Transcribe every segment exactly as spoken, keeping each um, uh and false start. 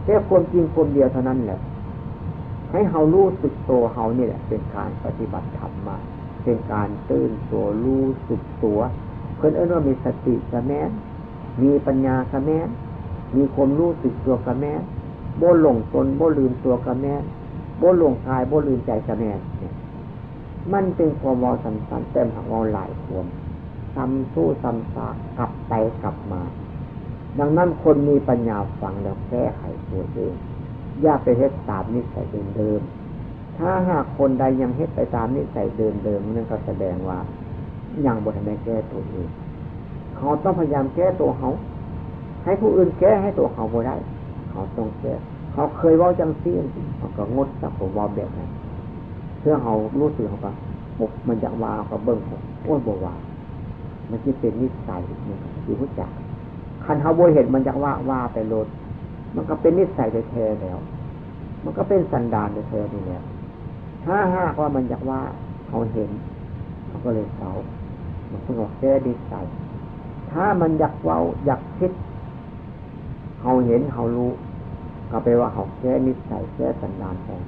แต่ความจริงความเดียวเท่านั้นแหละ ให้เฮารู้สึกตัวเฮานี่แหละ เป็นการปฏิบัติธรรมะ เป็นการตื่นตัวรู้สึกตัว เพิ่นเอิ้นว่ามีสติกะแม่น มีปัญญากะแม่น มีความรู้สึกตัวกะแม่น บ่หลงตน บ่ลืมตัวกะแม่น บ่หลงกาย บ่ลืมใจกะแม่นเนี่ย มันเป็นความเว้าสั้นๆ แต่หากเว้าหลายความ ซ้ำสู้ซ้ำซาก กลับไปกลับมา ดังนั้นคนมีปัญญาฟังแล้วแก้ไขตัวเอง อย่าไปเฮ็ดตามนิสัยเดิมๆ ถ้าหากคนใดยังเฮ็ดไปตามนิสัยเดิมๆ นั่นก็แสดงว่ายังบ่ทันได้แก้ตัวเอง เขาต้องพยายามแก้ตัวเขา ให้ผู้อื่นแก้ให้ตัวเขาบ่ได้ เขาต้องแก้ เขาเคยเว้าจังซี่ เขาก็งดซะ ผมเว้าแบบนั้น เพื่อเขารู้สึกเขาว่า โอ้ มันอยากว่า เขาก็เบิ่ง โอ้ย บ่ว่า มันสิเป็นนิสัย มันก็สิรู้จัก คันเขาบ่เห็นมันอยากว่า ว่าไปโลด มันก็เป็นนิสัยแท้ๆ แล้ว มันก็เป็นสันดานแท้ๆ นี่แหละ ถ้าหากว่ามันอยากว่า เขาเห็น เขาก็เลยเซา มันสงบแก้นิสัย ถ้ามันอยากเว้า อยากคิด เขาเห็น เขารู้ ก็แปลว่าเขาแก้นิสัย แก้สันดานออก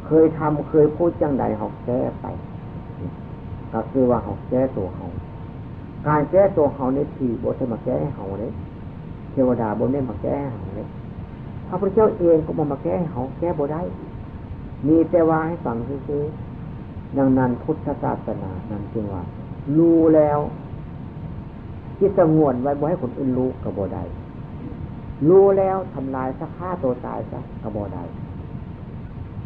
เคยทำ เคยพูดจังใด เขาแก้ไป ก็คือว่าเขาแก้ตัวเขา การแก้ตัวเขานี่ ผีบ่ได้มาแก้ให้เขาเด้ เทวดาบ่ได้มาแก้ให้เขาเด้ พระพุทธเจ้าเองก็บ่มาแก้ให้เขา แก้บ่ได้ มีแต่ว่าให้ฟังซื่อๆ ดังนั้นพุทธศาสนานั้นจึงว่า รู้แล้ว จิตสงวนไว้บ่ให้คนอื่นรู้ก็บ่ได้ รู้แล้วทำลายซะ ฆ่าตัวตายซะก็บ่ได้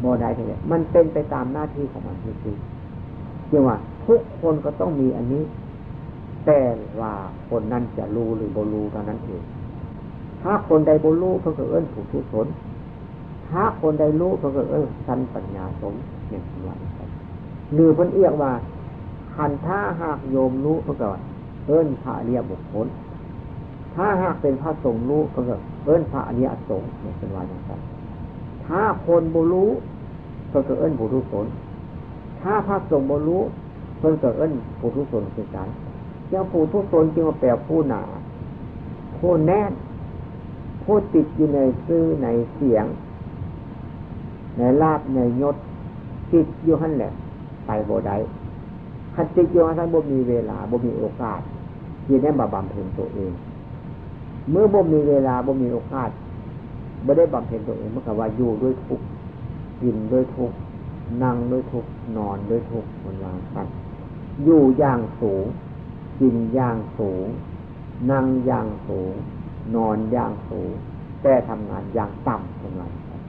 บ่ได้ทีเดียว มันเป็นไปตามหน้าที่ของมันจริงๆ จึงว่าทุกคนก็ต้องมีอันนี้ แต่ว่าคนนั้นจะรู้หรือบ่รู้เท่านั้นเอง ถ้าคนใดบ่รู้ เพิ่นก็เอิ้นปุถุชน ถ้าคนใดรู้ เพิ่นก็เอิ้นสัมปญญาชน เนี่ย เพิ่นว่าจั่งซั้น หรือเพิ่นเอียกว่า คันถ้าหากโยมรู้ เพิ่นก็เอิ้นพระอริยบุคคล ถ้าหากเป็นพระสงฆ์รู้ เพิ่นก็เอิ้นพระอริยสงฆ์ เนี่ย เพิ่นว่าจั่งซั้น ถ้าคนบ่รู้ เพิ่นก็เอิ้นปุถุชน ถ้าพระสงฆ์บ่รู้ เพิ่นก็เอิ้นปุถุชนคือกัน อย่างปุถุชนจึงว่าแปลผู้หนา ผู้แน่น ผู้ติดอยู่ในชื่อในเสียง ในลาภในยศ ติดอยู่หั่นแหละ ไปบ่ได้ คันติดอยู่หั่น บ่มีเวลา บ่มีโอกาส ที่ได้มาบำเพ็ญตัวเอง เมื่อบ่มีเวลา บ่มีโอกาส บ่ได้บำเพ็ญตัวเอง มันก็ว่าอยู่ด้วยทุกข์ กินด้วยทุกข์ นั่งด้วยทุกข์ นอนด้วยทุกข์ เพิ่นว่าจั่งซั้น อยู่อย่างสูง กินอย่างสูง นั่งอย่างสูง นอนอย่างสูง แต่ทำงานอย่างต่ำ เพิ่นว่าจั่งซั้น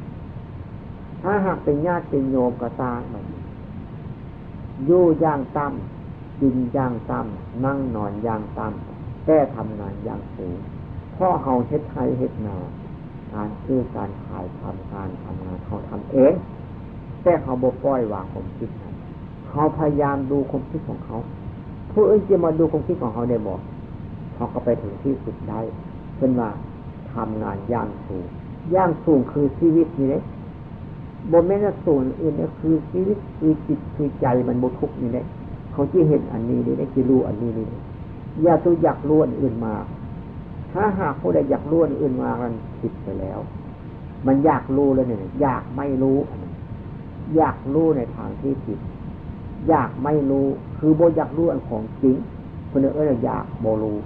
ถ้าหากเป็นญาติเป็นโยมก็ตาม มันอยู่อย่างต่ำ กินอย่างต่ำ นั่งนอนอย่างต่ำ แต่ทำงานอย่างสูง เพราะเฮาเฮ็ดไร่เฮ็ดนา การซื้อการขาย ทำการทำงาน เฮาทำเอง แต่เฮาบ่ปล่อยวางความคิดนั้น เฮาพยายามดูความคิดของเฮา ผู้อื่นจะมาดูความคิดของเฮาได้บ่ เฮาก็ไปถึงที่สุดได้ เพิ่นว่าทำงานอย่างสูง อย่างสูงคือชีวิตนี่เด้ บ่แม่นว่าสูงอันอื่นเด้ คือชีวิต คือจิต คือใจมันบ่ทุกข์นี่เด้ เขาสิเห็นอันนี้นี่เด้ สิรู้อันนี้นี่เด้ อย่าสู่อยากรู้อันอื่นมาก ถ้าหากผู้ใดอยากรู้อันอื่นมาก มันผิดไปแล้ว มันอยากรู้แล้วเนี่ย อยากไม่รู้อันนั้น อยากรู้ในทางที่ผิด อยากไม่รู้ คือบ่อยากรู้อันของจริง เพิ่นเอิ้นว่าอยากบ่รู้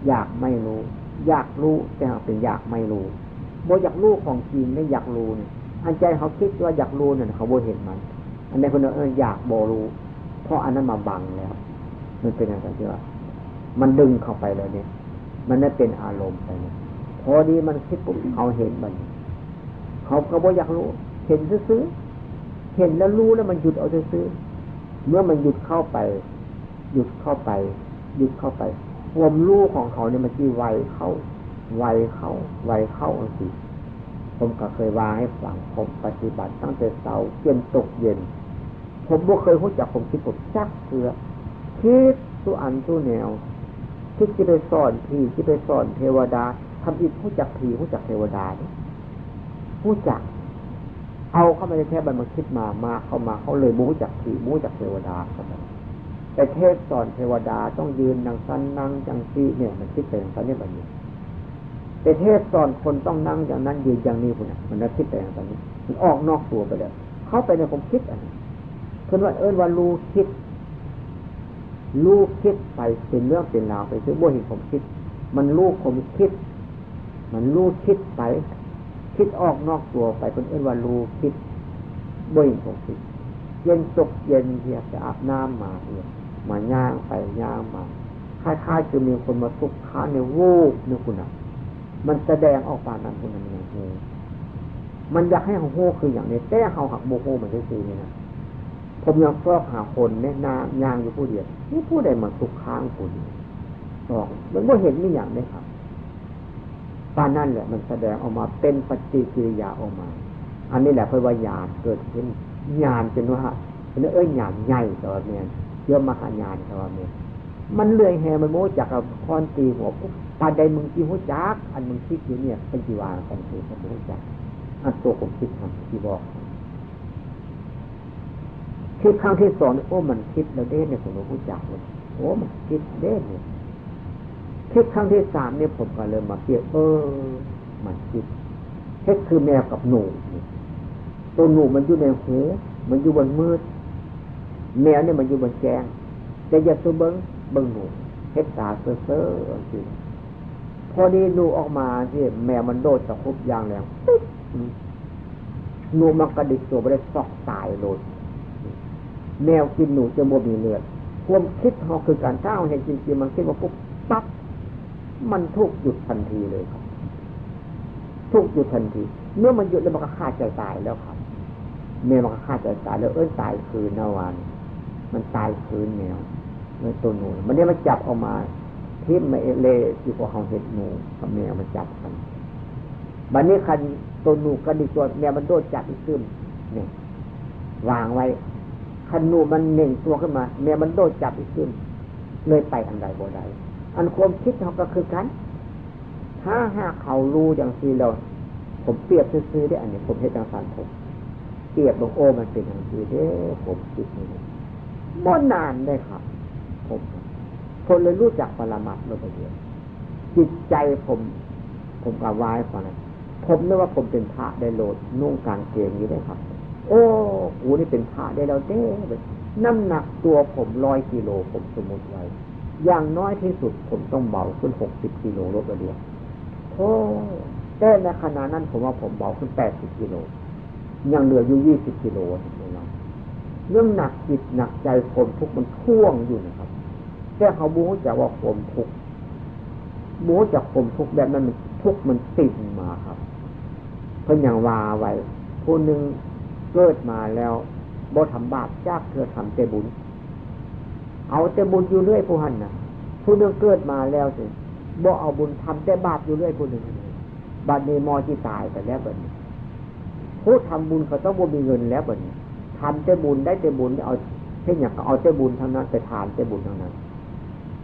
อยากไม่รู้ อยากรู้ แต่หากเป็นอยากไม่รู้ บ่อยากรู้ของจริง และอยากรู้เนี่ย อันใจเขาคิดว่าอยากรู้เนี่ย เขาบ่เห็นมัน อันนี้เพิ่นเอิ้นอยากบ่รู้ เพราะอันนั้นมาบังแล้ว มันเป็นอย่างไรที่ว่า มันดึงเข้าไปแล้วเนี่ย มันได้เป็นอารมณ์ไปเนี่ย พอดีมันคิดปุ๊บ เขาเห็นมัน เขาก็บ่อยากรู้ เห็นซื่อๆ เห็นแล้วรู้แล้วมันหยุดเอาซื่อๆ เมื่อมันหยุดเข้าไป หยุดเข้าไป หยุดเข้าไป ความรู้ของเขาเนี่ยมันสิไวเข้า ไวเข้า ไวเข้าจังซี่ ผมก็เคยว่าให้ฟัง ผมปฏิบัติตั้งแต่เช้าจนตกเย็น ผมบ่เคยรู้จักความคิดผมจักเทื่อ คิดสู่อันสู่แนว คิดสิไปสอนผี สิไปสอนเทวดา ทำอิฐรู้จักผี รู้จักเทวดาเด้ รู้จัก เอาเข้ามาแท้ๆ บัดมาคิดมา มาเข้ามา เขาเลยบ่รู้จักผี บ่รู้จักเทวดา เข้ามา ไปเทศน์สอนเทวดา ต้องยืนจั่งซั้น นั่งจั่งซี้เนี่ย มันคิดไปจั่งซั้นเนี่ย บัดนี้ ไปเทศน์สอนคนต้องนั่งอย่างนั้นยืนอย่างนี้พุ้นน่ะ มันได้คิดไปอย่างนี้ มันออกนอกตัวไปแล้ว เข้าไปในความคิดอันนั้น เพิ่นว่าเอิ้นว่ารู้คิด รู้คิดไปเป็นเรื่องเป็นราวไปซื่อ บ่เห็นความคิด มันรู้ความคิด มันรู้คิดไป คิดออกนอกตัวไป เพิ่นเอิ้นว่ารู้คิด บ่เห็นความคิด เย็นตกเย็นเหีย ไปอาบน้ำมาเหีย มาย่างไปย่างมา คล้ายๆ คือมีคนมาซุกค้างใน โว้ นี่พุ้นน่ะ มันแสดงออกปานนั้นพุ้นน่ะ มันยังฮู้ มันอยากให้เฮาฮู้คืออย่างนี้ แต่เฮาหากบ่ฮู้มันซื่อๆ นี่นะ ผมยังซอกหาคนเนี่ย ย่างอยู่ผู้เดียว มีผู้ใดมาซุกค้างกูนี่ ออก มันบ่เห็นมีหยังเลยครับ ปานนั้นแหละ มันแสดงออกมาเป็นปฏิกิริยาออกมา อันนี้แหละเพิ่นว่าญาณเกิดขึ้น ญาณจนว่า เพิ่นเอิ้นญาณใหญ่ แต่ว่าแม่น เรียกมหาญาณ แต่ว่าแม่น มันเลื่อยแฮ มันบ่รู้จักกับค้อนตีหัวปุ๊บ ปานใดมึงสิรู้จัก อันมึงคิดอยู่เนี่ย เป็นสิว่าของกูก็บ่รู้จัก อันตัวผมคิดทำสิบอก คิดครั้งที่สองนี่ โอ้ มันคิดแล้วเด้เนี่ย ผมบ่รู้จักเลย โอ้ มันคิดเด้เนี่ย คิดครั้งที่สามเนี่ย ผมก็เริ่มมาเปรียบ เออ มันคิด เฮ็ดคือแมวกับหนูนี่ ตัวหนูมันอยู่ในหู มันอยู่บนมืด แมวเนี่ยมันอยู่บนแจ้ง แต่อย่าสู้เบิ่ง เบิ่งหนู เฮ็ดตาเซ้อๆ จังซี่ พอดีหนูออกมาสิ แมวมันโดดตะครุบยางแหลม ปุ๊บ หนูมันกระดิกตัวบ่ได้ ซอกตายโลด แมวกินหนูจนบ่มีเลือด ความคิดเฮาคือกัน ถ้าเฮาเห็นจริงๆ มันคิดว่าปุ๊บปั๊บ มันถูกหยุดทันทีเลยครับ ถูกหยุดทันที เมื่อมันหยุดแล้วมันก็ฆ่าใจตายแล้วครับ แมวมันก็ฆ่าใจตายแล้ว เอิ้นตายคืนนะวาน มันตายคืนแมว ในตัวหนู มันเนี่ยมันจับออกมา ทิ่มมาเอเล่อยู่ พอเฮาเห็นหนูกับแมวมันจับกัน บัดนี้คันตัวหนูกระดิกตัว แมวมันโดดจับอีกตึ้ม นี่ วางไว้ คันหนูมันเหน่งตัวขึ้นมา แมวมันโดดจับอีกตึ้ม เลยไปอันใดบ่ได้ อันความคิดเฮาก็คือกัน ถ้าหากเขารู้จังซี่แล้ว ผมเปรียบซื่อๆ เด้ อันนี้ผมเฮ็ดจังซั่น ผมเปรียบเบิ่ง โอ้ มันเป็นจังซี่เด้ ผมคิดนี่ บ่นานเด้ครับ ผม ผมเลยรู้จักปรมัตถ์โลดเดียว จิตใจผม ผมก็วายกว่านั้น ผมนึกว่าผมเป็นพระได้โลด นุ่งกางเกงอยู่เด้ครับ โอ้ กูนี่เป็นพระได้แล้วเด้ น้ำหนักตัวผมร้อยกิโล ผมสมมุติไว้ อย่างน้อยที่สุดผมต้องเบาขึ้นหกสิบกิโลโลดเดียว โอ้ แต่ในขณะนั้นผมว่าผมเบาขึ้นแปดสิบกิโล ยังเหลืออยู่ยี่สิบกิโล ผมว่า เรื่องหนักจิตหนักใจ ความทุกข์มันท่วงอยู่นะครับ แต่เขาบ่รู้จักว่าความทุกข์ บ่รู้จักความทุกข์แบบนั้น มันทุกข์มันติดมาครับ เพิ่นยังว่าไว้ ผู้หนึ่งเกิดมาแล้วบ่ทำบาปจักเทื่อ ทำแต่บุญ เอาแต่บุญอยู่เรื่อยผู้หั่นน่ะ ผู้หนึ่งเกิดมาแล้วสิ บ่เอาบุญ ทำแต่บาปอยู่เรื่อยผู้หนึ่ง บัดนี้มอสิตายไปแล้วบัดนี้ ผู้ทำบุญก็ต้องบ่มีเงินแล้วบัดนี้ ทำแต่บุญ ได้แต่บุญ เอาเฮ็ดหยังก็เอาแต่บุญทั้งนั้น ไปทานแต่บุญทั้งนั้น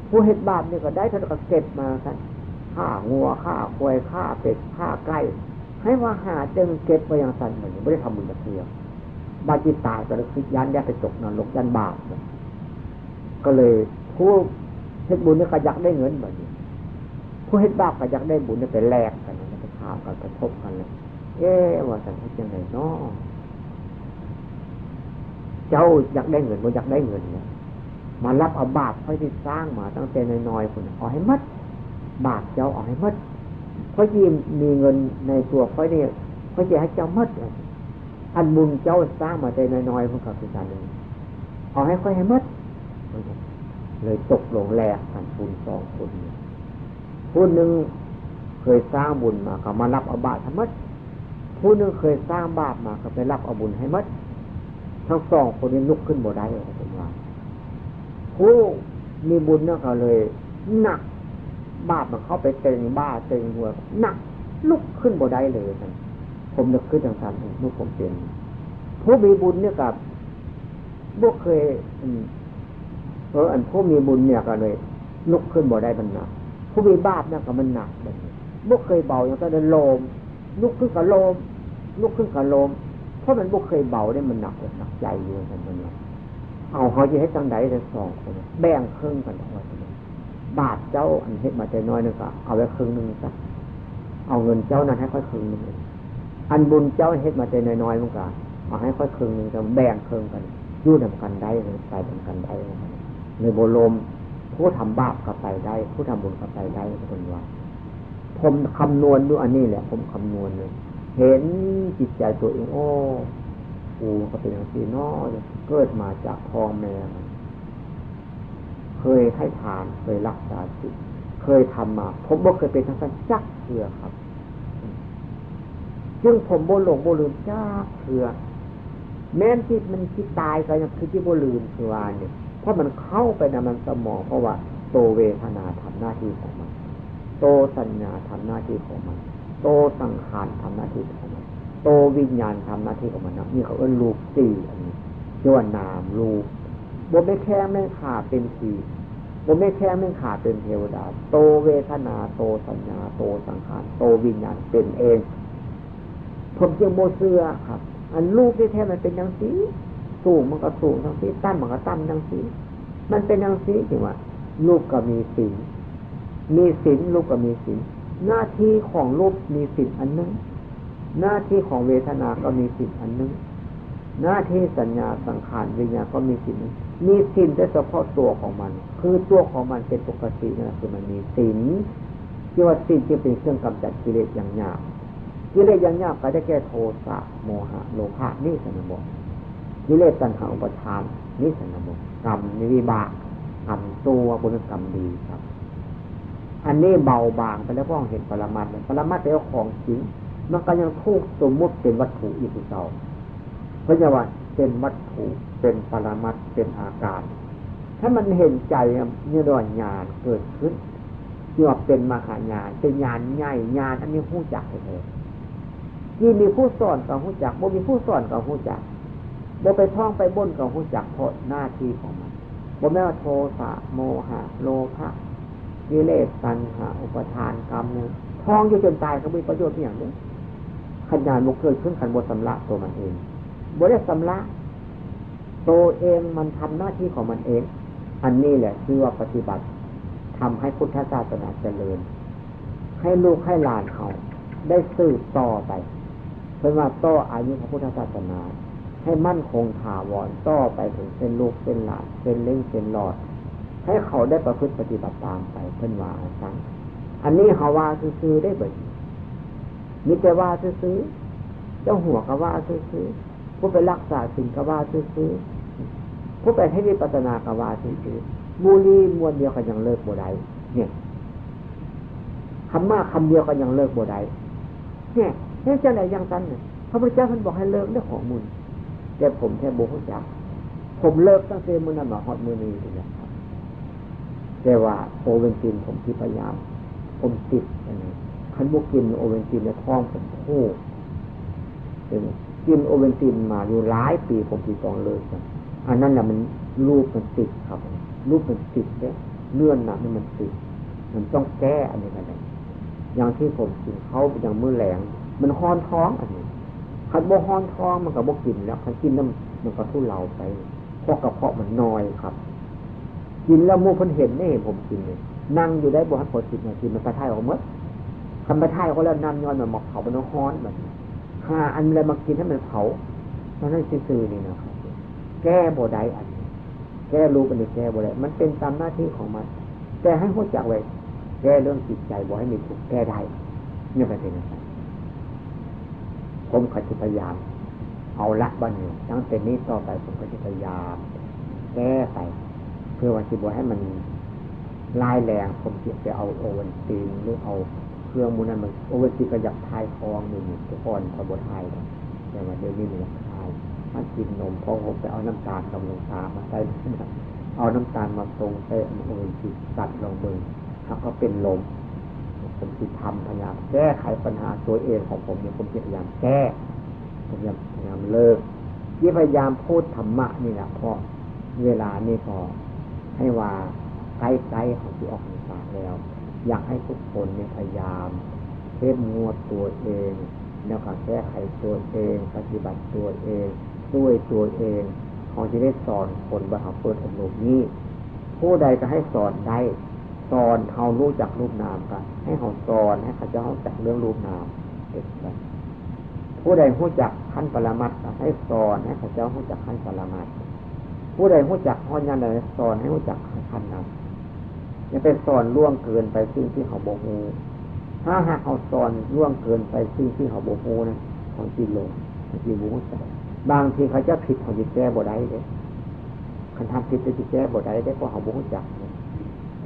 ผู้เฮ็ดบาปนี่ก็ได้เท่านั้นก็เก็บมาซั่น ฆ่างัว ฆ่าควาย ฆ่าเป็ด ฆ่าไก่ ให้ว่าหาแต่เงินเก็บไว้อย่างซั่น บัดนี้บ่ได้ทำบุญจักเทื่อ บัดสิตายก็เลยคิดย้านอยากไปตกนรก ย้านบาป ก็เลยผู้เฮ็ดบุญนี่ก็อยากได้เงินบัดนี้ ผู้เฮ็ดบาปก็อยากได้บุญนี่ ไปแลกกันนะ ไปถามกัน ไปทบกันเลย เอ๊ะ ว่าซั่น เฮ็ดจั่งใดน้อ เจ้าอยากได้เงินบ่ อยากได้เงินเนี่ย มารับเอาบาปข้อยที่สร้างมาตั้งแต่น้อยๆ พุ้นน่ะ เอาให้หมด บาปเจ้าเอาให้หมด ข้อยสิมีเงินในตัวข้อยนี่ ข้อยสิให้เจ้าหมด อันบุญเจ้าสร้างมาแต่น้อยๆ พุ้นก็คือกันนี่ เอาให้ข้อยให้หมด เลยตกลงแลกกัน บุญสองคนนี่ ผู้หนึ่งเคยสร้างบุญมาก็มารับเอาบาปให้หมด ผู้หนึ่งเคยสร้างบาปมาก็ไปรับเอาบุญให้หมด ทั้งสองคนนี้ลุกขึ้นบ่ได้ ว่าซั่นว่า ผู้มีบุญนั่นก็เลยหนัก บาปมันเข้าไปเต็งบ่าเต็งหัว หนัก ลุกขึ้นบ่ได้เลย ผมนึกคือจั่งซั่น นึกผมเป็น ผู้มีบุญเนี่ยก็บ่เคย อืม เออ อันผู้มีบุญเนี่ยก็เลยลุกขึ้นบ่ได้ มันหนัก ผู้มีบาปเนี่ยก็มันหนัก แบบนี้ บ่เคยเบา อย่างก็เลยโลม ลุกขึ้นก็โลม ลุกขึ้นก็โลม เพราะมันบ่เคยเบาเนี่ย มันหนักอกหนักใจอยู่ ว่าซั่นว่า เอา เฮาสิเฮ็ดจั่งใด๋ ทั้งสองคน แบ่งครึ่งกัน ว่าซั่น บาปเจ้าอันเฮ็ดมาแต่น้อยนึงก็เอาไว้ครึ่งหนึ่งซะ เอาเงินเจ้านั้นให้ข้อยครึ่งหนึ่ง อันบุญเจ้าเฮ็ดมาแต่น้อยๆ มันก็เอาให้ข้อยครึ่งหนึ่ง ก็แบ่งครึ่งกัน อยู่นำกันได้ ไปนำกันได้ เลยบ่ล้ม ผู้ทำบาปก็ไปได้ ผู้ทำบุญก็ไปได้ เพิ่นว่า ผมคำนวณดูอันนี้แหละ ผมคำนวณเลย เห็นจิตใจตัวเอง โอ้ กูก็เป็นจั่งซี้เนาะ เกิดมาจากพ่อแม่มัน เคยให้ทาน เคยรักษาศีล เคยทำมา ผมบ่เคยเป็นจั่งซั้นจักเทื่อครับ ซึ่งผมบ่หลงบ่ลืมจักเทื่อ แม้นที่มันสิตายก็ยังคือสิบ่ลืม คือว่านี่ เพราะมันเข้าไปในมันสมอง เพราะว่าโตเวทนาทำหน้าที่ของมัน โตสัญญาทำหน้าที่ของมัน โตสังขารทำหน้าที่ของมัน โตวิญญาณทำหน้าที่ของมันนะ นี่เขาเอิ้นรูปสี่อันนี้ ชื่อว่านามรูป บ่แม่นแข้งแม่นขาเป็นผี บ่แม่นแข้งแม่นขาเป็นเทวดา โตเวทนา โตสัญญา โตสังขาร โตวิญญาณเป็นเอง ผมจึงบ่เชื่อครับ อันรูปนี่แท้มันเป็นจั่งซี้ สูงมันก็สูงจั่งซี้ ต่ำมันก็ต่ำจั่งซี้ มันเป็นจั่งซี้ จึงว่า รูปก็มีศีล มีศีล รูปก็มีศีล หน้าที่ของรูปมีศีลอันหนึ่ง หน้าที่ของเวทนาก็มีศีลอันหนึ่ง หน้าที่สัญญา สังขาร วิญญาณก็มีศีล มีศีลแต่เฉพาะตัวของมัน คือตัวของมันเป็นปกตินั่นแหละ คือมันมีศีล ที่ว่าศีลที่เป็นเครื่องกำจัดกิเลสอย่างหยาบ กิเลสอย่างหยาบก็ได้แก่โทสะ โมหะ โลภะ นี่สนบท กิเลสตัณหาอุปาทาน นี่สนบท กรรม นี่วิบาก กรรมชั่ว บ่แม่นกรรมดีครับ อันนี้เบาบางไปแล้ว เพราะเห็นปรมัตถ์แล้ว ปรมัตถ์แปลว่าของจริง มันก็ยังถูกสมมุติเป็นวัตถุอยู่คือเก่า เพิ่นจะว่าเป็นวัตถุ เป็นปรมัตถ์ เป็นอาการ ถ้ามันเห็นใจเนี่ย เรียกว่าญาณเกิดขึ้น เรียกว่าเป็นมหาญาณ เป็นญาณใหญ่ ญาณอันนี้ฮู้จักแท้ๆ ที่มีผู้สอนก็ฮู้จัก บ่มีผู้สอนก็ฮู้จัก บ่ไปท่องไปบนก็ฮู้จัก เพราะหน้าที่ของมัน บ่แม่นว่าโทสะ โมหะ โลภะ กิเลส ตัณหา อุปาทาน กรรมเนี่ย ท่องอยู่จนตายก็บ่มีประโยชน์อิหยังเด้ คันญาณบ่เกิดขึ้น คันบ่ชำระตัวมันเอง บ่ได้ชำระ ตัวเองมันทำหน้าที่ของมันเอง อันนี้แหละชื่อว่าปฏิบัติ ทำให้พุทธศาสนาเจริญ ให้ลูกให้หลานเขาได้สืบต่อไป เพิ่นว่าต่ออายุพระพุทธศาสนา ให้มั่นคงถาวรต่อไปถึงเส้นลูกเส้นหลาน เส้นเล็งเส้นหลอด ให้เขาได้ประพฤติปฏิบัติตามไป เพิ่นว่าจั่งซั้น อันนี้เขาว่าซื่อๆ ได้เบิด มีแต่ว่าซื่อๆ เจ้าหัวก็ว่าซื่อๆ ผู้ไปรักษาศีลก็ว่าซื่อๆ ผู้ไปเฮ็ดวิปัสสนาก็ว่าซื่อๆ บุหรี่มวนเดียวก็ยังเลิกบ่ได้ เนี่ย คำมาคำเดียวก็ยังเลิกบ่ได้ เนี่ย เฮ็ดจั่งใดจั่งซั้นเนี่ย พระพุทธเจ้าท่านบอกให้เลิกเรื่องของมึน แต่ผมแท้บ่ฮู้จัก ผมเลิกตั้งแต่มื้อนั้นมาฮอดมื้อนี้นี่แหละครับ แต่ว่าโอวัลตินผมสิพยายาม ผมติดอันนี้ คันบ่กินโอวัลตินในท้องผมผูก เป็นกินโอวัลตินมาอยู่หลายปี ผมสิต้องเลิกมัน อันนั้นน่ะมัน รูปมันติดครับ รูปมันติดเด้ เนื้อหนังนี่มันติด มันต้องแก้อันนี้กันเลย อย่างที่ผมกินข้าวอย่างมื้อแลง มันฮ้อนท้องอันนี้ คันบ่ฮ้อนท้องมันก็บ่กินแล้ว คันกินแล้วมันก็ทุเลาไป เพราะกระเพาะมันน้อยครับ กินแล้วหมู่เพิ่นเห็นนี่ ผมกินนี่ นั่งอยู่ได้บ่ทันพอสิบนาที มันกระถ่ายออกหมด คันกระถ่ายออกแล้ว น้ำย่อยมันมาเผา มันฮ้อนมัน หาอันอะไรมากินให้มันเผา เท่านั้นซื่อๆ นี่นะครับ แก้บ่ได้อันนี้ แก้รูปอันนี้แก้บ่ได้ มันเป็นตามหน้าที่ของมัน แต่ให้ฮู้จักไว้ แก้เรื่องจิตใจบ่ให้มีทุกข์แก้ได้ เนี่ยมันเป็นจั่งซั้น ผมก็สิพยายาม เอาละบัดนี้ ตั้งแต่นี้ต่อไปผมก็สิพยายาม แก้ไป เพื่อว่าสิบ่ให้มันร้ายแรง ผมสิไปเอาโอวัลติน หรือเอาเครื่องหมู่นั้นมา โอวัลตินก็อยากถ่ายท้องอยู่นี่ แต่ก่อนข้อยบ่ถ่ายดอก แต่ว่าเดี๋ยวนี้มันอยากถ่าย มันกินนม เพราะผมไปเอาน้ำตาลกับหลวงตามาใส่ เอาน้ำตาลมาปรุงใส่โอวัลติน ตัดลองเบิ่ง หากว่าเป็นลม ผมสิทำ พยายามแก้ไขปัญหาตัวเองของผมเนี่ย ผมจะพยายามแก้ ผมจะพยายามเลิก ที่พยายามพูดธรรมะนี่แหละ เพราะเวลานี่ก็ให้ว่าใกล้ๆ เขาสิออกพรรษาแล้ว อยากให้ทุกคนเนี่ยพยายามเข้มงวดตัวเอง แล้วก็แก้ไขตัวเอง ปฏิบัติตัวเอง ช่วยตัวเอง เขาจะได้สอนคนว่าเขาเปิดอบรมนี้ ผู้ใดก็ให้สอนได้ สอนเฮาฮู้จักรูปนาม ก็ให้เฮาสอนให้เขาเจ้าฮู้จักเรื่องรูปนาม เป็นต้น ผู้ใดฮู้จักขั้นปรมัตถ์ ก็ให้สอนให้เขาเจ้าฮู้จักขั้นปรมัตถ์ ผู้ใดฮู้จักฮอดยานใด สอนให้ฮู้จักขั้นนั้น อย่าไปสอนล่วงเกินไปสิ่งที่เขาบ่ฮู้ ถ้าหากเขาสอนล่วงเกินไปสิ่งที่เขาบ่ฮู้นะ เขาสิหลง เขาสิบ่ฮู้จัก บางทีเขาเจ้าผิด เขาสิแก้บ่ได้เด้ คันทำผิด เขาสิแก้บ่ได้เด้ เพราะเขาบ่ฮู้จักเด้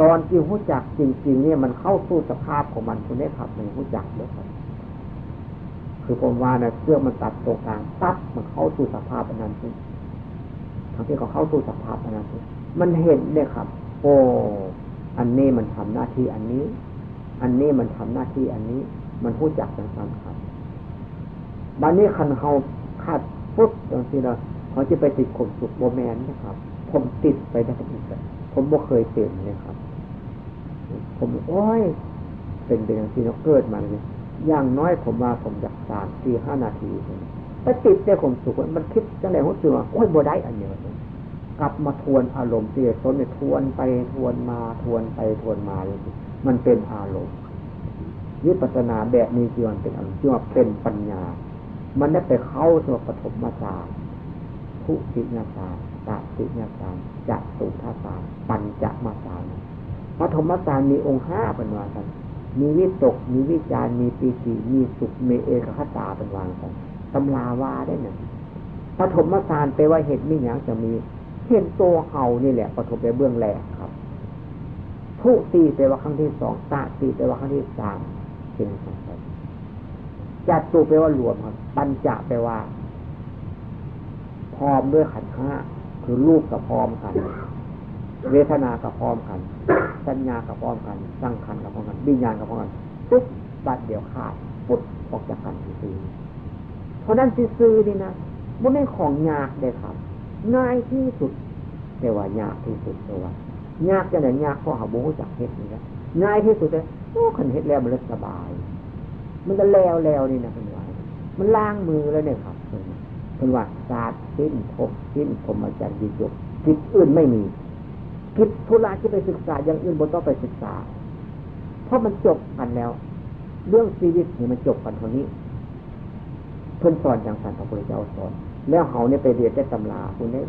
ตอนที่ฮู้จักจริงๆเนี่ย มันเข้าสู่สภาพของมันพุ้นเด้ครับ มันฮู้จักเด้ครับ คือผมว่านะ เชือกมันตัดตรงกลางปั๊บ มันเข้าสู่สภาพอันนั้นพุ้น ทั้งที่เขาเข้าสู่สภาพอันนั้นพุ้น มันเห็นเนี่ยครับ โอ้ อันนี้มันทำหน้าที่อันนี้ อันนี้มันทำหน้าที่อันนี้ มันฮู้จักจังซั่นครับ บัดนี้คันเฮาขาดปุ๊บจังซี่นะ เขาสิไปติดความสุข บ่แม่นนะครับ ผมติดไปได้อีกอะ ผมบ่เคยเป็นเลยครับ ผม โอ้ย เป็นไปจังซี่เนาะ เกิดมาเนี่ย อย่างน้อยผมว่าผมอยากสาม สี่ ห้า นาที ไปติดแต่ความสุข มันคิดจังใด๋ รู้สึกว่า โอ้ย บ่ได้อันนี้ กลับมาทวนอารมณ์ที่ต้นเนี่ย ทวนไปทวนมา ทวนไปทวนมาอยู่ มันเป็นอารมณ์ วิปัสสนาแบบนี้ที่มันเป็นอารมณ์ ที่ว่าเป็นปัญญา มันได้ไปเข้าสู่ปฐมฌาน ทุติยฌาน ตติยฌาน จตุตถฌาน ปัญจมฌาน ปฐมฌานมีองค์ห้า เพิ่นว่าซั่น มีวิตก มีวิจาร มีปีติ มีสุข มีเอกัคคตา เพิ่นว่าซั่น ตำราว่าได้นั่น ปฐมฌานแปลว่าเห็นมีหยังจะมี เห็นตัวเฮานี่แหละ ปฐมแปลเบื้องแรกครับ ทุติแปลว่าครั้งที่สอง ตติแปลว่าครั้งที่สาม เป็นจังซั่น จตุแปลว่ารวมครับ ปัญจะแปลว่า พร้อมด้วยขันธ์ห้า คือรูปก็พร้อมกัน เวทนาก็พร้อมกัน สัญญาก็พร้อมกัน สังขารก็พร้อมกัน วิญญาณก็พร้อมกัน ปุ๊บ บัดเดียวขาด ปุ๊บ ออกจากกันซื่อๆ เท่านั้นซื่อๆ นี่นะ บ่แม่นของยากเด้ครับ ง่ายที่สุด แต่ว่ายากที่สุด เพราะว่า ยากจังใด๋ ยากเพราะเฮาบ่รู้จักเฮ็ดนี่นะ ง่ายที่สุดเลย โอ้ คันเฮ็ดแล้วมันเลยสบาย มันก็แล้วๆ นี่นะ เพิ่นว่า มันล้างมือแล้วเนี่ยครับ เพิ่นว่า เพิ่นว่า ศาสตร์ ศีล ภพ ศีล พรหมจรรย์ วิสุทธิ์ กิจอื่นไม่มี กิจธุระที่ไปศึกษาอย่างอื่นบ่ต้องไปศึกษา เพราะมันจบกันแล้ว เรื่องชีวิตนี่มันจบกันเท่านี้ เพิ่นสอนจังซั่น พระพุทธเจ้าสอน แล้วเฮาเนี่ยไปเรียนแต่ตำราพุ้นเด้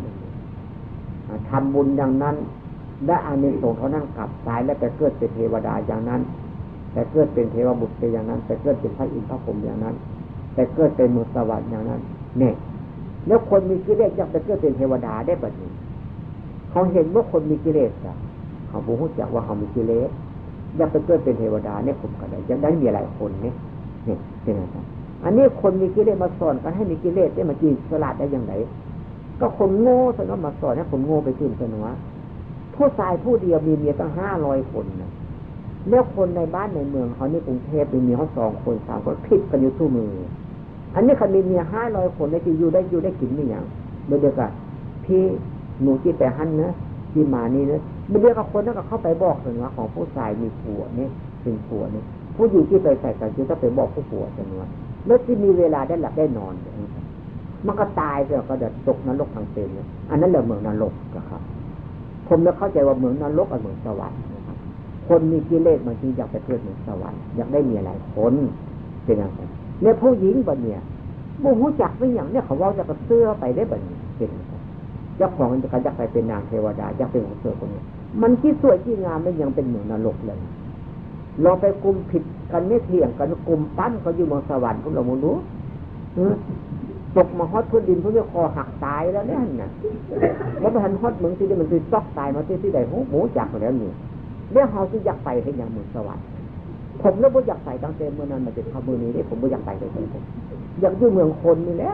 อ่า ทำบุญอย่างนั้น ได้อานิสงส์เท่านั้น กลับตายแล้วไปเกิดเป็นเทวดาอย่างนั้น ไปเกิดเป็นเทวบุตรไปอย่างนั้น ไปเกิดเป็นพระอินทร์พระพรหมอย่างนั้น ไปเกิดเป็นมนุษย์สวรรค์อย่างนั้น เนี่ย แล้วคนมีกิเลสอยากไปเกิดเป็นเทวดาได้บัดนี้ เขาเห็นว่าคนมีกิเลสอะ เขาบ่รู้จักว่าเขามีกิเลส อยากไปเกิดเป็นเทวดาเนี่ย ผมก็ได้ อยากได้เมียหลายคนเนี่ย เนี่ย เป็นจังซั่น อันนี้คนมีกิเลสมาสอนกันให้มีกิเลสเนี่ย มันจะฉลาดได้อย่างไร ก็คนโง่ซะเนาะ มาสอนให้คนโง่ไปตื่นตระหนก ผู้ชายผู้เดียวมีเมียตั้งห้าร้อยคนนะ แล้วคนในบ้านในเมืองเขาในกรุงเทพฯ มีเมียเขาสองคนสามคน ผิดกันอยู่ทุกมื้อ อันนี้คันมีเมียห้าร้อยคนเนี่ย จะอยู่ได้ อยู่ได้กินมีหยัง เดี๋ยวๆ ก็ พี่ หนูสิไปหั่นนะ พี่มานี่นะ เดี๋ยวๆ ก็คนนั้นก็เข้าไปบอกเพิ่นว่าของผู้ชายมีผัวเนี่ย เป็นผัวเนี่ย ผู้หญิงที่ไปใส่กันจะต้องไปบอกผู้ผัวเพิ่นว่า แล้วสิมีเวลาได้หลับได้นอน มันก็ตายไป ก็จะตกนรกทั้งเป็นเนี่ย อันนั้นแหละเมืองนรกนะครับ ผมเลยเข้าใจว่าเมืองนรกกับเมืองสวรรค์นะครับ คนมีกิเลสมันจึงอยากไปเกิดเมืองสวรรค์ อยากได้เมียหลายคน เป็นจังซั่น และผู้หญิงบัดเนี่ย บ่รู้จักเป็นหยังเนี่ย เขาเว้าจะกระเตื้อไปได้บัดนี้ เป็นจังซั่น เจ้าของก็อยากไปเป็นนางเทวดา อยากเป็นคนสวยคนนี้ มันสิสวยสิงาม มันยังเป็นเมืองนรกเลย ลองไปกลุ่มผิดกันเนี่ย เถียงกัน กลุ่มปั้มเขาอยู่เมืองสวรรค์พุ้น ลองดู เออ ตกมาฮอดพื้นดินพุ้นเนี่ย คอหักตายแล้วเนี่ยหั่นน่ะ บ่ทันฮอดเมืองที่นี่ มันสิซอกตายมาที่ ที่ใด ฮู้ บ่รู้จักแล้วนี่ แล้วเฮาสิอยากไปเฮ็ดหยังเมืองสวรรค์ ผมเลยบ่อยากไปตั้งแต่มื้อนั้นมาจนเท่ามื้อนี้เด้ ผมบ่อยากไปเลย ผมอยากอยู่เมืองคนนี่แหละ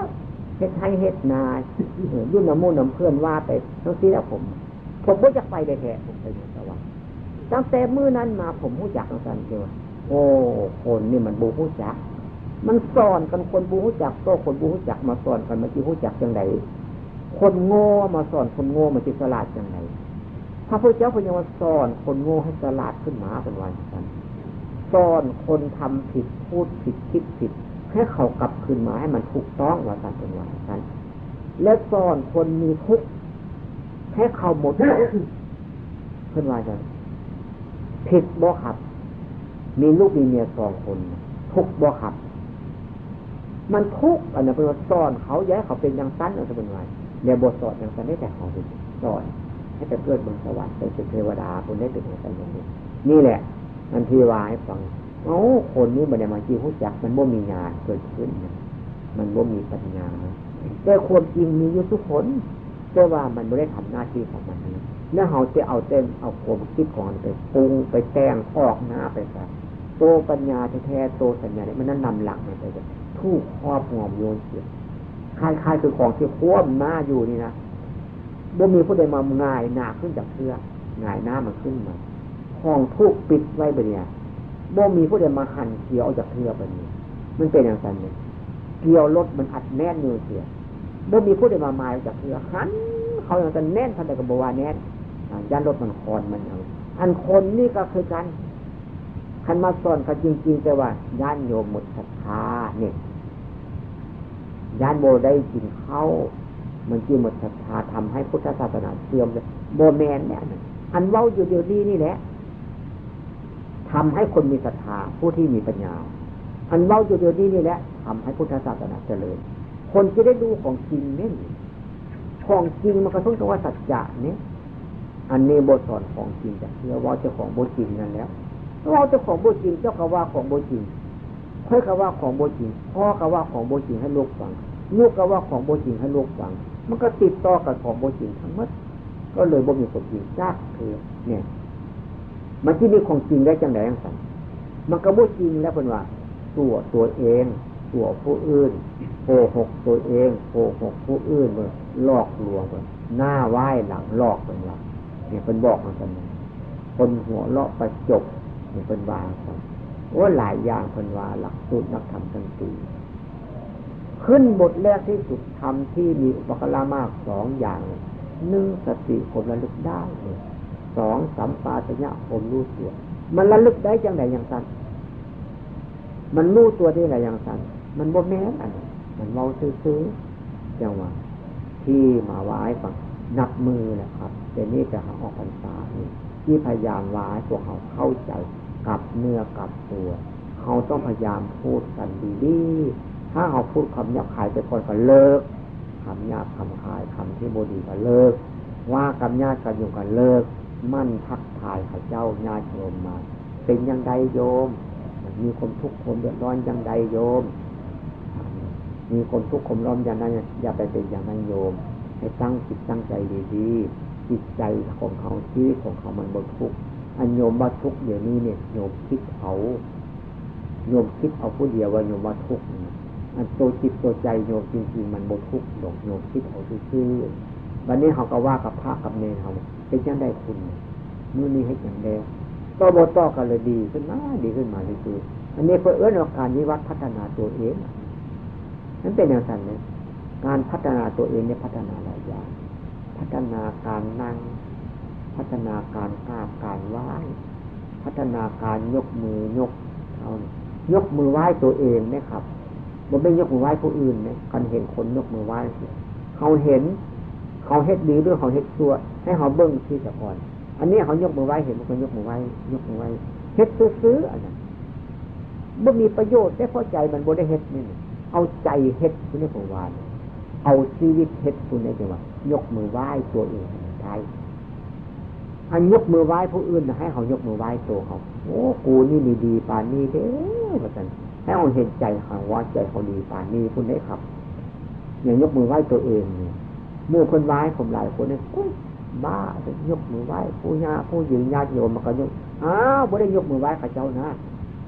เฮ็ดไร่เฮ็ดนา เออ อยู่นำหมู่นำเพื่อนว่าไปจังซี่แหละผม ผมบ่อยากไปแท้ๆ ผมไปเมืองสวรรค์ ตั้งแต่มื้อนั้นมาผมรู้จักจังซั่นเด้ว่า โอ้ คนนี่มันบ่รู้จัก มันสอนกันคนบ่รู้จัก โตคนบ่รู้จักมาสอนกัน มันสิรู้จักจังใด๋ คนโง่มาสอนคนโง่ มันสิฉลาดจังใด๋ พระพุทธเจ้าเพิ่นยังว่าสอนคนโง่ให้ฉลาดขึ้นมา เพิ่นว่าจังซั่น สอนคนทำผิด พูดผิด คิดผิด ให้เขากลับคืนมาให้มันถูกต้อง ว่าซั่น เพิ่นว่าจังซั่น และสอนคนมีทุกข์ให้เขาหมดทุกข์ เพิ่นว่าจัง ผิดบ่ครับ มีลูกมีเมียสองคน ทุกข์บ่ครับ มันทุกข์ อันนั้นเพิ่นว่าสอนเขา อย่าให้เขาเป็นอย่างนั้น อันนั้นเพิ่นว่า แล้วบ่สอนอย่างนั้นได้ แต่เขาไปสอน ให้ไปเกิดบนสวรรค์ ไปเป็นเทวดา คนได้เป็นอย่างนั้นอย่างนี้ นี่แหละ อันที่ว่าให้ฟัง เอ้า คนนี้บ่ได้มาที่รู้จัก มันบ่มีญาณเกิดขึ้นนะ มันบ่มีปัญญา แต่ความจริงมีอยู่ทุกคน แต่ว่ามันบ่ได้ทำหน้าที่ของมันนะ แล้วเขาจะเอาแต่เอาความคิดของมันไปปรุงไปแต่งออกหน้าไปซะ ตัวปัญญาแท้ๆ ตัวสัญญาเนี่ยมันนั่นนำหลังมันไป ถูกครอบงำโยนเสีย คล้ายๆ คือของที่คว่ำหน้าอยู่นี่นะ บ่มีผู้ใดมาหงายหน้าขึ้นจากเทื่อ หงายหน้ามันขึ้นมา ของถูกปิดไว้บัดเนี่ย บ่มีผู้ใดมาหันเสียออกจากเทื่อบัดนี้ มันเป็นอย่างนั้นเนี่ย เกลียวรถมันอัดแน่นอยู่เสีย บ่มีผู้ใดมาหมายออกจากเทื่อ หันเขาอย่างนั้นแน่น เท่าใดก็บ่ว่าแน่น อ่า ย่านรถมันคอนมันเอา อันคนนี่ก็คือกัน คันมาสอนเขาจริงๆ แต่ว่าย่านโยมหมดศรัทธาเนี่ย ย่านบ่ได้กินข้าว มันสิหมดศรัทธา ทำให้พุทธศาสนาเสื่อมเลย บ่แม่นเนี่ย อันเว้าอยู่เดี๋ยวนี้นี่แหละ ทำให้คนมีศรัทธา ผู้ที่มีปัญญา อันเว้าอยู่เดี๋ยวนี้นี่แหละ ทำให้พุทธศาสนาเจริญ คนจะได้รู้ของจริงเนี่ย ของจริงมันก็ต้องว่าสัจจะเนี่ย อันนี้บ่สอนของจริงจ้ะ เชื่อว่าเจ้าของบ่จริงนั่นแหล้ว เว้าเจ้าของบ่จริง เจ้าก็ว่าของบ่จริง ข้อยก็ว่าของบ่จริง พ่อก็ว่าของบ่จริงให้ลูกฟัง ลูกก็ว่าของบ่จริงให้ลูกฟัง มันก็ติดต่อกันของบ่จริงทั้งหมด ก็เลยบ่มีความจริงจักเทื่อเนี่ย มันสิมีของจริงได้จังใดจังซั่น มันก็บ่จริงแล้วเพิ่นว่า ตั๋วตัวเอง ตั๋วผู้อื่น โกหกตัวเอง โกหกผู้อื่น เพิ่นหลอกลวง เพิ่นหน้าไหว้หลังหลอก เพิ่นว่า เนี่ย เพิ่นบอกมาซั่น คนหัวเราะประจบ เนี่ย เพิ่นว่าซั่น โอ้ หลายอย่างเพิ่นว่า หลักสูตรนักธรรมทั้งสี่ ขึ้นบทแรกที่สุด ธรรมที่มีอุปการะมากสองอย่าง หนึ่ง สติ ความระลึกได้ สอง สัมปชัญญะ ความรู้ตัว มันระลึกได้จังใดจังซั่น มันรู้ตัวได้หลายอย่างซั่น มันบ่แม่นอันนั้น มันเว้าซื่อๆ จังว่า ที่มาว่าให้ฟัง นับมื้อแหละครับ เดี๋ยวนี้จะหาออกพรรษานี่ ที่พยายามว่าให้พวกเขาเข้าใจ กลับเนื้อกลับตัว เขาต้องพยายามพูดกันดีๆ ถ้าเขาพูดคำหยาบคายไปก่อนก็เลิก คำหยาบคำคาย คำที่บ่ดีก็เลิก ว่ากับญาติกันอยู่ก็เลิก หมั่นทักทายเขาเจ้า ญาติโยมมา เป็นจั่งใดโยม มีความทุกข์ความเดือดร้อนจั่งใดโยม มีความทุกข์ความร้อนอย่างนั้น อย่าไปเป็นอย่างนั้นโยม ให้ตั้งจิตตั้งใจดีๆ จิตใจของเขา ชีวิตของเขามันบ่ทุกข์ อันโยมว่าทุกข์เดี๋ยวนี้เนี่ย โยมคิดเอา โยมคิดเอาผู้เดียวว่าโยมว่าทุกข์นะ อันตัวจิตตัวใจโยมจริงๆ มันบ่ทุกข์ดอก โยมคิดเอาซื่อๆ บัดนี้เขาก็ว่ากับพระกับเณรเขา เป็นจั่งใดคุณ มื้อนี้เฮ็ดหยังแด่ ก็บ่ต่อกันเลย ดีขึ้นมา ดีขึ้นมาซื่อๆ อันนี้เพิ่นเอิ้นว่าการวิวัฒน์พัฒนาตัวเอง มันเป็นจั่งซั่นเลย การพัฒนาตัวเองเนี่ยพัฒนาหลายอย่าง พัฒนาการนั่ง พัฒนาการกราบการไหว้ พัฒนาการยกมือยกเท้า ยกมือไหว้ตัวเองนะครับ บ่แม่นยกมือไหว้ผู้อื่นนะ คันเห็นคนยกมือไหว้ เขาเห็น เขาเฮ็ดดีหรือเขาเฮ็ดชั่ว ให้เขาเบิ่งที่สะก่อน อันนี้เขายกมือไหว้ เห็นมันก็ยกมือไหว้ ยกมือไหว้ เฮ็ดซื่อๆ อันนั้น บ่มีประโยชน์ แต่พอใจมันบ่ได้เฮ็ดนี่ เอาใจเฮ็ดผู้นี้ผมว่า เอาชีวิตเฮ็ดผู้นี้จังว่า ยกมือไหว้ตัวเองให้มันได้ อันยกมือไหว้ผู้อื่นน่ะ ให้เขายกมือไหว้ตัวเขา โอ้ กูนี่ดีๆ ปานนี้เด้ ว่าซั่น ให้เขาเห็นใจเขาว่าใจเขาดีปานนี้ ผู้นี้ครับ อย่างยกมือไหว้ตัวเองนี่ หมู่เพิ่นไหว้ผมหลายคนนี่ โอ้ย บ้า ยกมือไหว้ผู้ย่าผู้ยืนญาติโยมมันก็ยก อ้าว บ่ได้ยกมือไหว้เขาเจ้านะ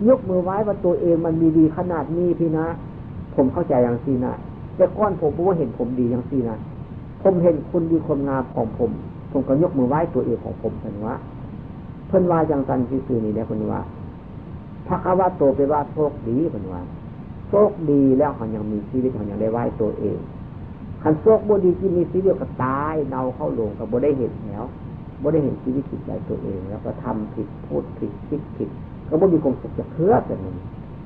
ยกมือไหว้ว่าตัวเองมันมีดีขนาดนี้พี่นะ ผมเข้าใจอย่างซี่นะ แต่ก่อนผมบ่เห็นผมดีอย่างซี่นะ ผมเห็นคุณดีความงามของผม ผมก็ยกมือไหว้ตัวเองของผมซั่นว่า เพิ่นว่าจั่งซั่นซื่อๆ นี่แหละ เพิ่นว่า ภควโต แปลว่าโชคดี เพิ่นว่า โชคดีแล้วเขายังมีชีวิต เขายังได้ไหว้ตัวเอง คันโชคบ่ดีที่มีชีวิตก็ตายเน่าเข้าโลง ก็บ่ได้เห็นแล้ว บ่ได้เห็นชีวิตจิตใจตัวเอง แล้วก็ทำผิด พูดผิด คิดผิด ก็บ่มีความสุขจักเทื่อ แต่มัน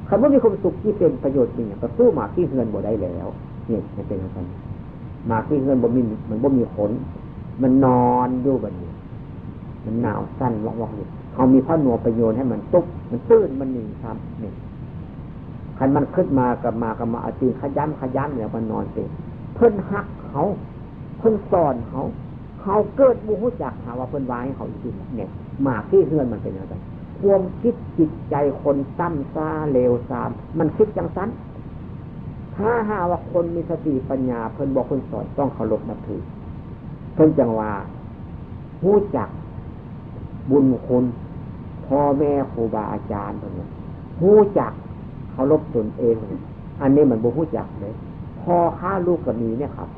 คันบ่มีความสุขที่เป็นประโยชน์อีหยัง ก็สู้หมาขี้เฮือนบ่ได้แล้ว เนี่ย มันเป็นจั่งซั่น หมาขี้เฮือนบ่มี มันบ่มีขน มันนอนอยู่บัดนี้ มันหนาวสั่นวอกๆ อยู่ เอามีผ้าหนวมไปโยนให้มันตุ๊บ มันตื่น มันหนีครับ นี่ คันมันขึ้นมาก็มา ก็มาเอาตีนขย้ำขย้ำแล้วมันนอนเต็ม เพิ่นฮักเขา เพิ่นสอนเขา เขาเกิดบ่ฮู้จัก หาว่าเพิ่นว่าให้เขาอีกทีเนี่ย หมาขี้เฮือนมันเป็นจั่งซั่น ความคิดจิตใจคนต่ำช้าเลวทราม มันคิดจั่งซั่น ถ้าหากว่าคนมีสติปัญญา เพิ่นบอกเพิ่นสอน ต้องเคารพนับถือ เพิ่นจั่งว่า ฮู้จักบุญคุณพ่อแม่ครูบาอาจารย์เพิ่นว่า ฮู้จักเคารพตนเอง อันนี้มันบ่ฮู้จักเลย พ่อฆ่าลูกก็มีเนี่ยครับ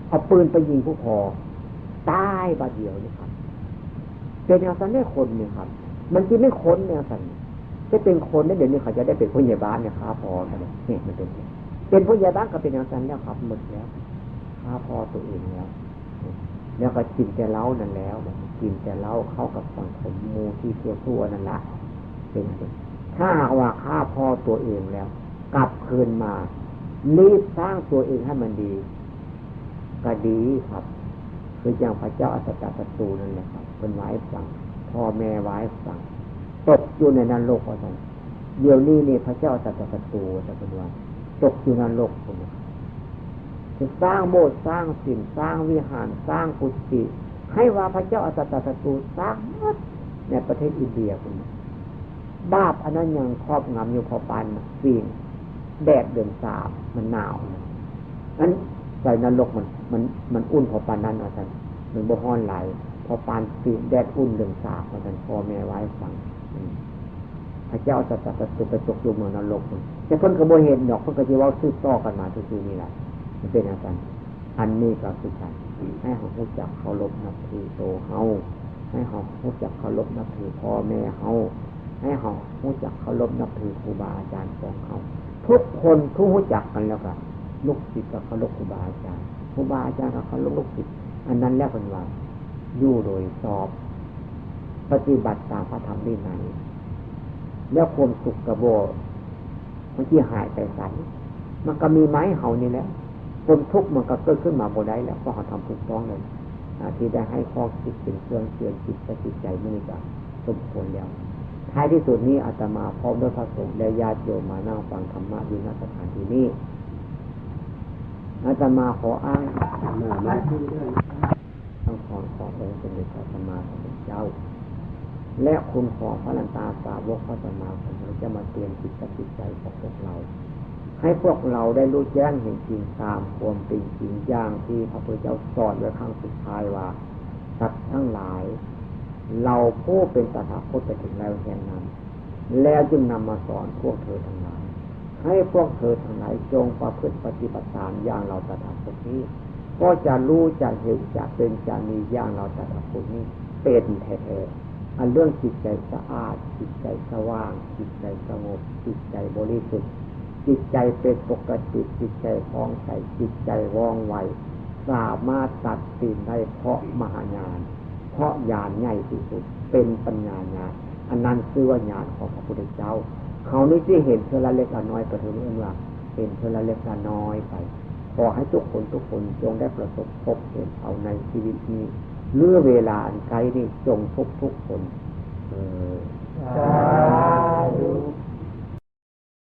เอาปืนไปยิงผู้พ่อ ตายบาดเดียวนี่ครับ เป็นจั่งซั่นเด้คนนี่ครับ มันสิแม่นคนจั่งซั่น จะเป็นคนได้ เดี๋ยวนี้เขาจะได้เป็นผู้ใหญ่บ้านเนี่ย ฆ่าพ่อกันเนี่ย นี่มันเป็น เป็นผู้ใหญ่บ้านก็เป็นจั่งซั่นแล้วครับ หมดแล้ว ฆ่าพ่อตัวเองแล้ว แล้วก็กินแต่เหล้านั่นแล้ว กินแต่เหล้าเข้ากับสังคมหมู่ที่ชั่วๆนั่นละ เป็นจั่งซั่น ถ้าหากว่าฆ่าพ่อตัวเองแล้ว กลับคืนมา รีบสร้างตัวเองให้มันดี ก็ดีครับ คืออย่างพระเจ้าอัสสตศัตรูนั่นแหละครับ เพิ่นว่าให้ฟัง พ่อแม่ว่าให้ฟัง ตกอยู่ในนรกว่าซั่น เดี๋ยวนี้นี่พระเจ้าอัสสตศัตรู แต่เพิ่นว่า ตกอยู่นรกพุ้นน่ะ จะสร้างโบสถ์ สร้างศิลป์ สร้างวิหาร สร้างกุฏิ ให้ว่าพระเจ้าอัสสตศัตรูสร้างหมดในประเทศอินเดียพุ้นน่ะ บาปอันนั้นยังครอบงำอยู่ เพราะปานน่ะ ฟีน แดดเดือนสามมันหนาวนะ อันไฟนรกมัน มัน มันอุ่นพอปานนั้นว่าซั่น มันบ่ร้อนหลาย พอปานฟีนแดดอุ่นเดือนสามว่าซั่น พ่อแม่ว่าให้ฟัง อืม พระเจ้าอัสสตศัตรูไปตกอยู่เมืองนรกพุ้น แต่เพิ่นก็บ่เห็นดอก เพิ่นก็สิเว้าสืบต่อกันมาซื่อๆนี่แหละ มันเป็นจั่งซั่น อันนี้ก็คือกัน ให้เฮารู้จักเคารพนับถือโตเฮา ให้เฮารู้จักเคารพนับถือพ่อแม่เฮา ให้เฮารู้จักเคารพนับถือครูบาอาจารย์ของเฮา ทุกคนทุกรู้จักกันแล้วก็ ลูกศิษย์ก็เคารพครูบาอาจารย์ ครูบาอาจารย์ก็เคารพลูกศิษย์ อันนั้นแล้วเพิ่นว่า อยู่โดยชอบ ปฏิบัติตามพระธรรมวินัย แล้วความสุขก็บ่ มันสิหายไปไส มันก็มีมาให้เฮานี่แหละ ความทุกข์มันก็เกิดขึ้นมาบ่ได้แล้ว เพราะเฮาทำถูกต้องแล้ว อ่า ที่ได้ให้ข้อคิดเป็นเครื่องเตือนจิตและจิตใจมื้อนี้ก็สมควรแล้ว ท้ายที่สุดนี้อาตมาพร้อมด้วยพระสงฆ์และญาติโยมมานั่งฟังธรรมะอยู่ ณ สถานที่นี้ อาตมาขออ้าง มามา คำสอนขององค์สมเด็จพระสัมมาสัมพุทธเจ้า และคุณของพระอรหันตสาวกพระสัมมาสัมพุทธเจ้ามาเตือนจิตและจิตใจของพวกเรา ให้พวกเราได้รู้แจ้งเห็นจริงตามความเป็นจริงอย่างที่พระพุทธเจ้าสอนไว้ครั้งสุดท้ายว่า สัตว์ทั้งหลาย เราผู้เป็นตถาคตไปถึงแล้วแห่งนั้น แล้วจึงนำมาสอนพวกเธอทั้งหลาย ให้พวกเธอทั้งหลายจงประพฤติปฏิบัติตามอย่างเราตถาคตนี้ ก็จะรู้จะเห็นจะเป็นจะมีอย่างเราตถาคตนี้เป็นแท้ๆ อันเรื่องจิตใจสะอาด จิตใจสว่าง จิตใจสงบ จิตใจบริสุทธิ์ จิตใจเป็นปกติ จิตใจผ่องใส จิตใจว่องไว สามารถตัดสินได้เพราะมหาญาณ เพราะญาณใหญ่ที่สุด เป็นปัญญาญาณ อันนั้นชื่อว่าญาณของพระพุทธเจ้า เขานี่สิเห็นเทื่อละเล็กละน้อย ก็ถือว่าเอิ้นว่าเห็นเทื่อละเล็กละน้อยไป ขอให้ทุกคนทุกคนจงได้ประสบพบเห็นเอาในชีวิตนี้ หรือเวลาอันใกล้นี้จงทุกทุกๆคน เออ สาธุ